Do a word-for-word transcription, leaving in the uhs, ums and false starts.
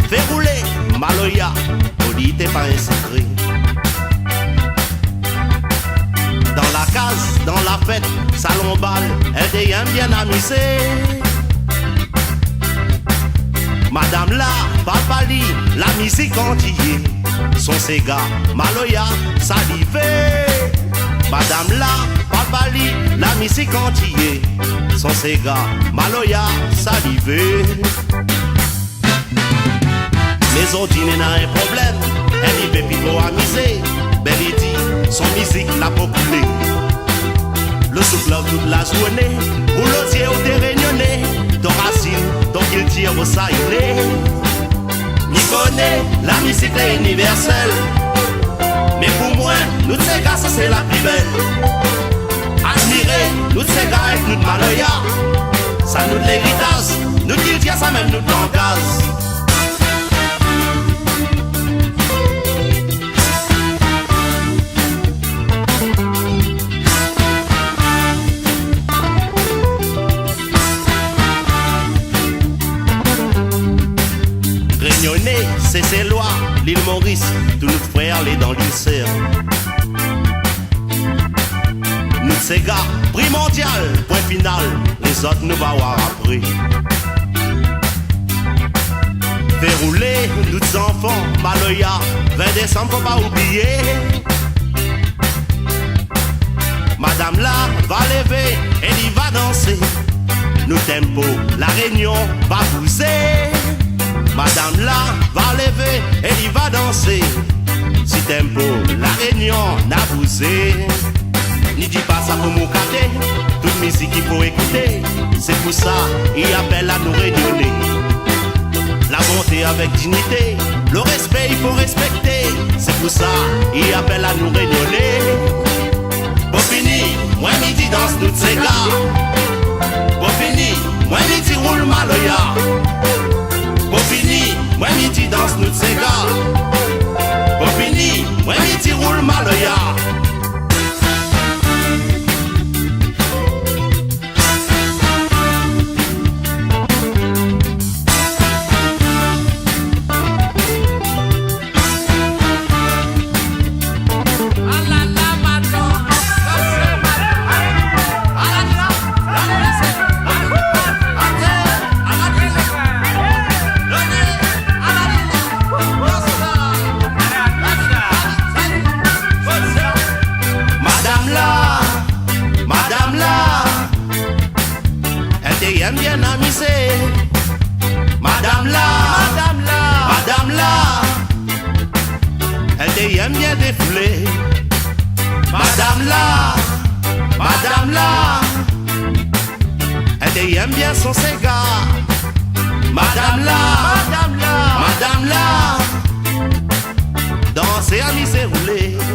Fé roulé maloya, pou li té pa in sékré. Dan la kaz, dan la fèt, salon bal, èl té yèm bien amizé. Madam la, papa li, la mizik antiyé. Son séga, maloya, sa li vé. Madam la, papa li, la mizik antiyé. Son séga, maloya, sa li vé. Mé zordi néna in problèm, èl i vé pi tro amizé. Bin li di, son mizik la pou koulé. Lo souk la tout la zourné, ou lo zié ou té rényoné, ton rasine, ton kiltir, ousa i lé. Mi koné, la mizik lé inivèrsèl. Mé pou moin, nout séga, sa sé la pli bèl. Admiré, nout séga èk nout maloya. Sa nout léritaz, nout kiltir, sa mèm nout langaz. Rényoné, Séselwa, Lil Moris, tout nout frèr lé dan lil sèr. Nout séga primondial, poin final, lézot nou va oir apré. Fé roulé nout zanfan, maloya, vin désanm, fo pa oublié. Madam la va lévé é li va dansé. Nou tempo, La Rényon va bouzé. Madam la va lévé é li va dansé. Si tempo, La Rényon na bouzé. Ni di pa sa pou moukaté, tout mizik i fo ékouté. Sé pou sa i apèl anou Rényoné. La bonté avèk dignité, lo rèspé i fo rèspèkté. Sé pou sa i apèl anou Rényoné. Pou fini, moin mi di dans nout séga. Pou fini, moin mi di roul maloya. Pou fini, moin mi di dans nout séga. Pou fini, moin mi di roul maloya. Madam la, madam la, èl té yèm bien amizé. Madam la, madam la, madam la, èl té yèm bien défoulé. Madam la, madam la, èl té yèm bien son séga. Madam la, madam la, madam la, dansé, amizé, roulé.